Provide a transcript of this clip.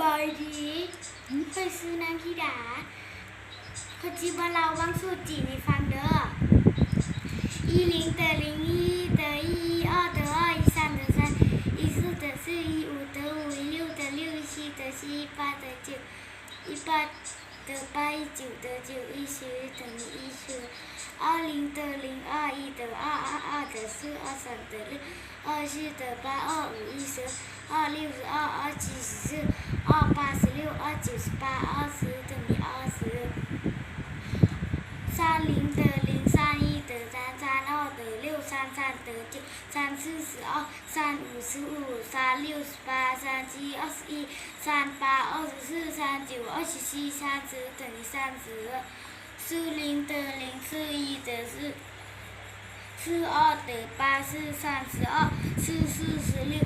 ບາຍດີ ຂ້ອຍຊື່ນາງທິດາ ຂ້ອຍຊິມາເລົ່າບັງສູດຈີນໃຫ້ຟັງເດີ້. ອີ ລິງ ເຕີ ລິງ ອີ ເຕີ ອີ ອີ ອໍ ເຕີ ອໍ ອີ ຊັນ ເຕີ ຊັນ ອີ ຊື່ ເຕີ ຊື່ ອີ ອູ ເຕີ ອູ ອີ ລິ້ວ ເຕີ ລິ້ວ ອີ ຊີ ເຕີ ຊີ ອີ ປາ ເຕີ ຈື່ ອີ ປາ ເຕີ ປາ ອີ ຈິ້ວ ເຕີ ຈິ້ວ ອີ ຊີ ເຕີ ມີ ອີ ຊື່ ອໍ ລິງ ເຕີ ລິງ ອໍ ອີ ເຕີ ອໍ ອໍ ອໍ ເຕີ ຊື່ ອໍ ຊັນ ເຕີ ລິ້ວ ອໍ ຊື່ ເຕີ ປາ ອໍ ອູ ອີ ເຊີ ອໍ ລິ້ວ ອໍ ອໍ ຈີ ຊື່ ອໍ ປາ ຊື່ ລິ້ວ ອໍ ຈິ້ວ ປາ ອໍ ຊື່ ເຕີ ມີ ອໍ ຊື່ ຊັນ ລິງ ເຕີ ລິງ ຊັນ ອີ ເຕີ ຊັນ ຊັນ ອໍ ເຕີ ລິ້ວ ຊັນ ຊັນ ເຕີ ຈິ້ວ ຊັນ ຊື່ ຊື່ ອໍ ຊັນ ອູ ຊື່ ອູ ຊັນ ລິ້ວ ປາ ຊັນ ຈີ ອໍ ອີ ຊັນ ປາ ອໍ ຊື່ ຊັນ ຈິ້ວ ອໍ ຊີ ຊີ ຊັນ ຊື່ ເຕີ ມີ ຊັນ ຊື່ ຊື່ ລິງ ເຕີ ລິງ ຊື່ ອີ ເຕີ ຊື່ ຊື່ ອໍ ເຕີ ປາ ຊື່ ຊັນ ຊື່ ອໍ ຊື່ ຊື່ ຊື່ ລິ້ວ